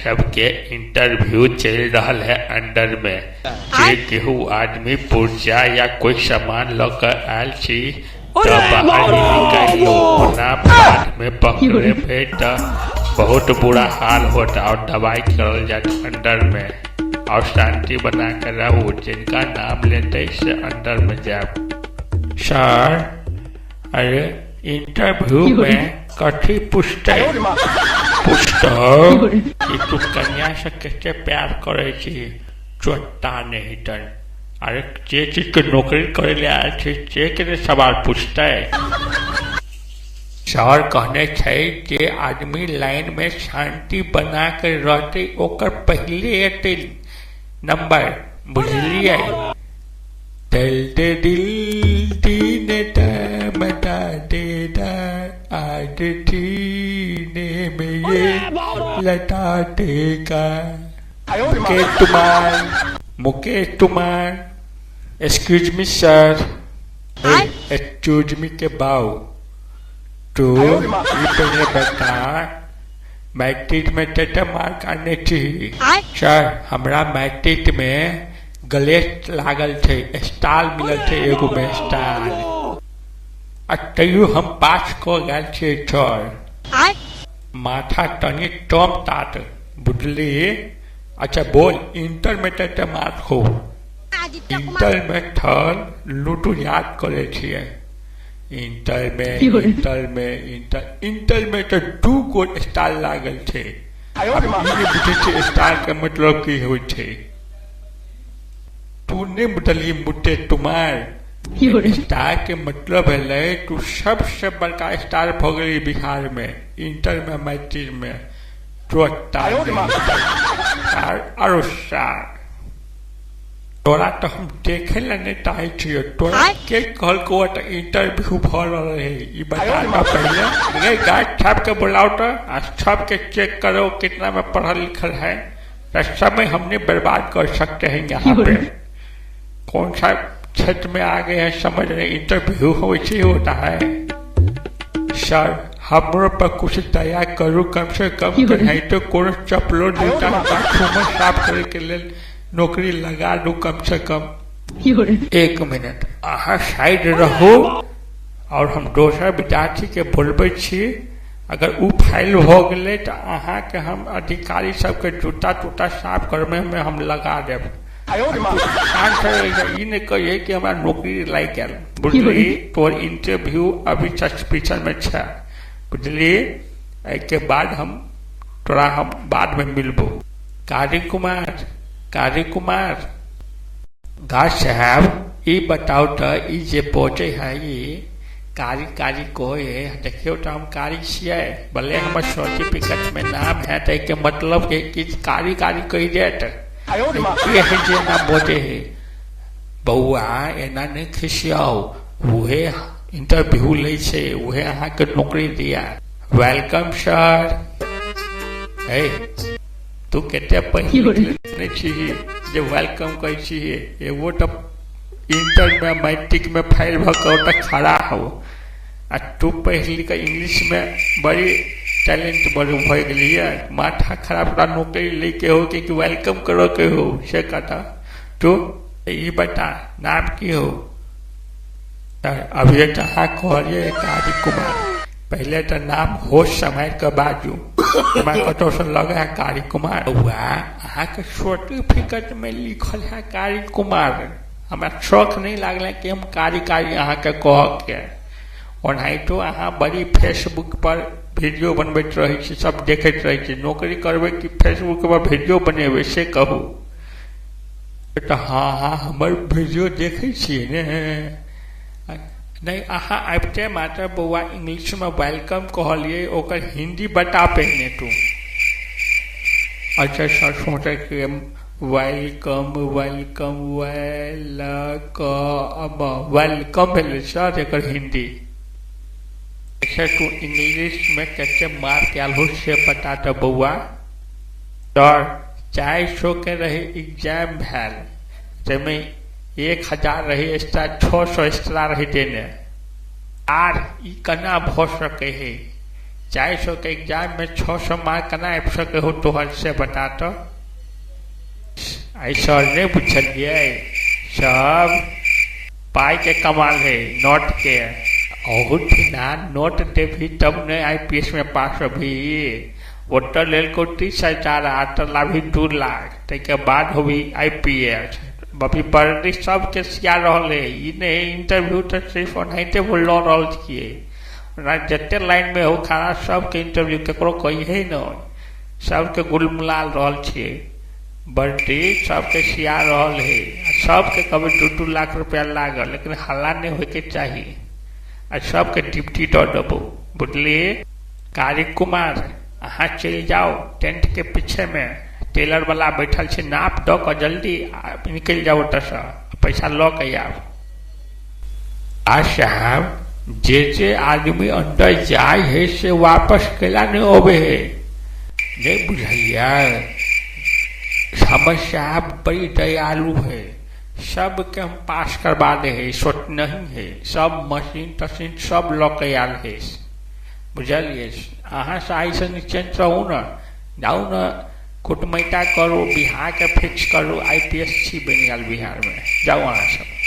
सबके इंटरव्यू चल रहल है अंदर में। जे केहू आदमी पुर्जा या कोई सामान ल के आयल छी त बाहर ही निकालियो, ओना बाद में पकड़े त बहुत बुरा हाल होता और दवाई करल जात अंदर में। और शांति बना के रहू, जिनका नाम लेते से अंदर में जाब। सर, अरे इंटरव्यू में कथी पूछते? पूछतो कि तू कन्या से कैसे प्यार करे छी, चोट्टा नहीं तन। अरे जे चीज के नौकरी करे ले आयल छी से के सवाल पूछते। सर कहने छै जे आदमी लाइन में शांति बना के रहते ओकर पहले एते नंबर, बुझलिए? दिल दे दिल दीने बता देता आज सीने में ये लता देगा। Mukesh Kumar, Mukesh Kumar, excuse me sir. Excuse me के बाऊ, तो ये पहले बता मैट्रिक में कते मार्क आने छी? सर हमरा मैट्रिक में गलेस लागल छै, स्टार मिलल छै, एगो में स्टार, आ तैयो हम पास क गेल छियै सर। माथा तनी कम तात, बुझली? अच्छा बोल, इंटर में कते मार्क हो? इंटर में थर लूटू याद करे छियै। इंटर में, इंटर में, इंटर, इंटर में तो 2 गो स्टार लागल छै। अब ई नहि बुझै छियै स्टार के मतलब की होइ छै। तू नहीं बुझलियै मुट्टे तुम्हार। स्टार के मतलब भेलै तू सबसे बड़का स्टार भऽ गेली बिहार में, इंटर में, मैट्रिक में। आरो स्टार तोरा तो हम देखे ला नहीं चाहे छियो। तोरा के कहलको त इंटरव्यू भऽ रहल है, ई बता त पहले। रे गार्ड साहब के बुलाओ त आ सबके चेक करो कितना में पढ़ल लिखल है। तो समय हमने बर्बाद कर सकते हैं यहाँ पे। कौन सा क्षेत्र में आ गए हैं समझ रहे, इंटरव्यू हो वैसे ही होता है। सर हमरो पर कुछ दया करू, कम से कम नहीं तो कोनो चप्पलो जूता बाथरूम साफ करे के लिए नौकरी लगा दू कम से कम। 1 मिनट अहाँ साइड रहो और हम दोसर विद्यार्थी के बोलबै छी, अगर उ फाइल हो गेलै तो अहाँ के हम अधिकारी सबके जूता तूता साफ करमे में हम लगा देब। शांत रहिए, ई नहीं कहिए कि हमरा नौकरी लागि गेल, बुझली? तोहर इंटरव्यू अभी सस्पेंशन में छै, बुझली? एहिके बाद हम तोरा हम बाद में मिलबो। कारी कुमार, कारी कुमार, गार्ड साहब ई बताउ त ई जे बजै है ई कारी कारी कहै है, देखियौ त हम कारी छियै, भले हमर सर्टिफिकेट में नाम है त एहिके मतलब है कि कारी कारी कहि देत। के है जे एना बजै है? बौआ एना नहि खिसियाउ, उहे इंटरव्यू लै छै, उहे अहाँके नौकरी दिया। Welcome sir. हे तू कते पढ़ि लिख छी जे welcome कहै छी? एगो तऽ इंटर में मैट्रिक में फेल भऽ कऽ ओतऽ खड़ा हो आ तू पढ़ि लिख कऽ इंग्लिश में बड़ी टैलेंट बड़ भऽ गेलियै। माथा खराब तोरा नौकरी लै के हो कि welcome करऽ के हो से कथा। तू ई बता नाम की हो? अभी तऽ अहाँ कहलियै कारी कुमार, पहले तऽ नाम होश सम्हारि कऽ बाजू। हमरा कतौसँ लगै है कारी कुमार। बौआ अहाँके सर्टिफिकेट में लिखल है कारी कुमार, हमरा शौक नहीं लागल कि हम कारी कारी अहाँके कहके। ओनाहितो अहाँ बड़ी फेसबुक पर वीडियो बनबैत रहै छी, सब देखैत रहै छी। नौकरी करबै कि फेसबुक पर वीडियो बनेबै से कहू? तऽ हाँ हाँ हमर वीडियो देखै छियै ने। नहीं अहाँ आबिते मात्र बौआ इंग्लिश में welcome कहलियै, ओकर हिंदी बता पहिने तू। अच्छा सर सोचै कि welcome welcome welcome welcome भेलै सर एकर हिंदी। अच्छा तू इंग्लिश में कते मार्क आयल हो से बता त बौआ। सर 400 के रहे एग्जाम भेल, जाहिमे 1000 रहे स्टार, 600 स्टार रहे देने। आर ई केना भऽ सकै है? 400 के एग्जाम में 600 मार्क केना आबि सकै हो तोहर, से बता तऽ। आइ सर नहि बुझलियै, सब पाइके कमाल है, नोटके। अहुठिना नोट देबही तब ने IPS में पास होबही। ओतऽ लेलकौ 30,000 आ एतऽ लाबही 2 लाख, ताहिके बाद होबही IPS। अभी वर्दी सबके सिया रहल है। ई नहि, इंटरव्यू तऽ सिर्फ ओनाहिते लऽ रहल छियै। ओना जते लाइनमे हो खड़ा, सबके इंटरव्यू, केकरो कहिहे नहि, सबके गुलमुला रहल छियै। वर्दी सबके सिया रहल है, सबके कभी 2-2 लाख रुपया लागल, लेकिन हल्ला नहि होइके चाही आ सबके ड्यूटी दऽ देबौ, बुझलियै? कारी कुमार, अहाँ चलि जाउ टेंटके पीछेमे, टेलर वाला बैठल छै, नाप दऽ कऽ जल्दी निकलि जाउ ओतऽसँ, पैसा लऽ कऽ आयब। आ साहब, जे जे आदमी अन्दर जाइ है से वापस कैला नहि अबै है, नहि बुझलियै? हमर साहब बड़ी दयालु है, सबके हम पास करबा दे है, सोच नहीं है। सब मशीन तशीन सब लऽ के आयल है, बुझलियै? अहाँ से आइसँ निश्चिन्त रहू ने, जाउ ने, कुटमैता करू, बिहारके फिक्स करू। IPS छी बनि गेल बिहारमे। जाउ अहाँ सब।